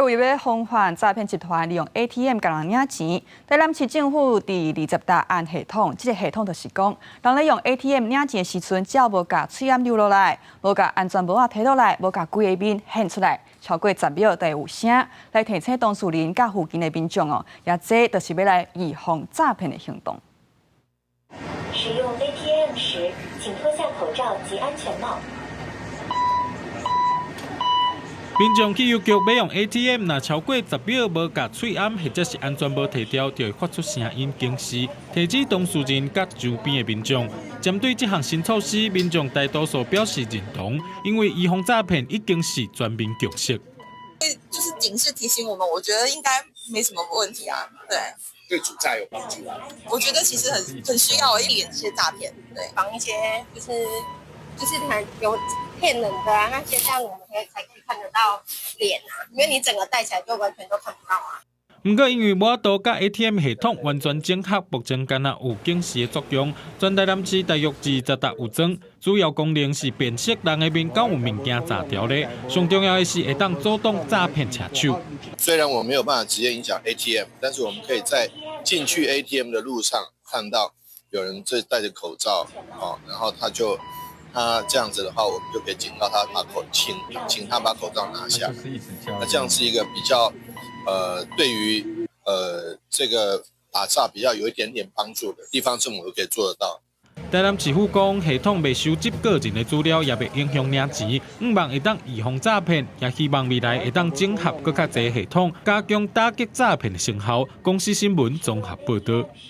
為欲防範詐騙集團利用 ATM 共人領錢，台南市政府佇20搭安系統，這个系統就是講，人咧用 ATM 領錢的時陣，只要無共喙罨留落來，無共安全帽仔提落來，無共規个面現出來，超過10秒就會有聲來提醒當事人佮附近的民眾哦，也這就是欲來預防詐騙的行動。使用 ATM 時，請脫下口罩及安全帽。民眾去郵局欲用 ATM，若超過10秒無共喙罨或者是安全帽提掉，就會發出聲音警示，提醒當事人佮周邊的民眾。針對這項新措施，民眾大多數表示認同，因為預防詐騙已經是全民共識。就是警示提醒我們，我覺得應該沒什麼問題啊。對，對阻詐有幫助啊。我覺得其實很需要避免這些詐騙，對，防一些就是很有騙人的啊那些，這樣我們可以才可以看得到臉啊，因為你整個戴起來就完全都看不到啊。毋過因為無法度佮 ATM 系統完全整合，目前干焦有警示的作用。全台南市大約20搭有裝，主要功能是辨識人的面敢有物件詐著咧。上重要的是會當阻擋詐騙車手。雖然我沒有辦法直接影響 ATM，但是我們可以在進去 ATM 的路上看到有人在戴着口罩，哦，然後他就。他這樣子的話，我們就可以警告他把口請請他把口罩拿下。那這樣是一個比較，對於這個打詐比較有一點點幫助的地方，政府都可以做得到。台南市府講，系統袂收集個人的資料，也袂影響領錢，向望會當預防詐騙，也希望未來會當整合閣較濟系統，加強打擊詐騙的成效。公視新聞綜合報導。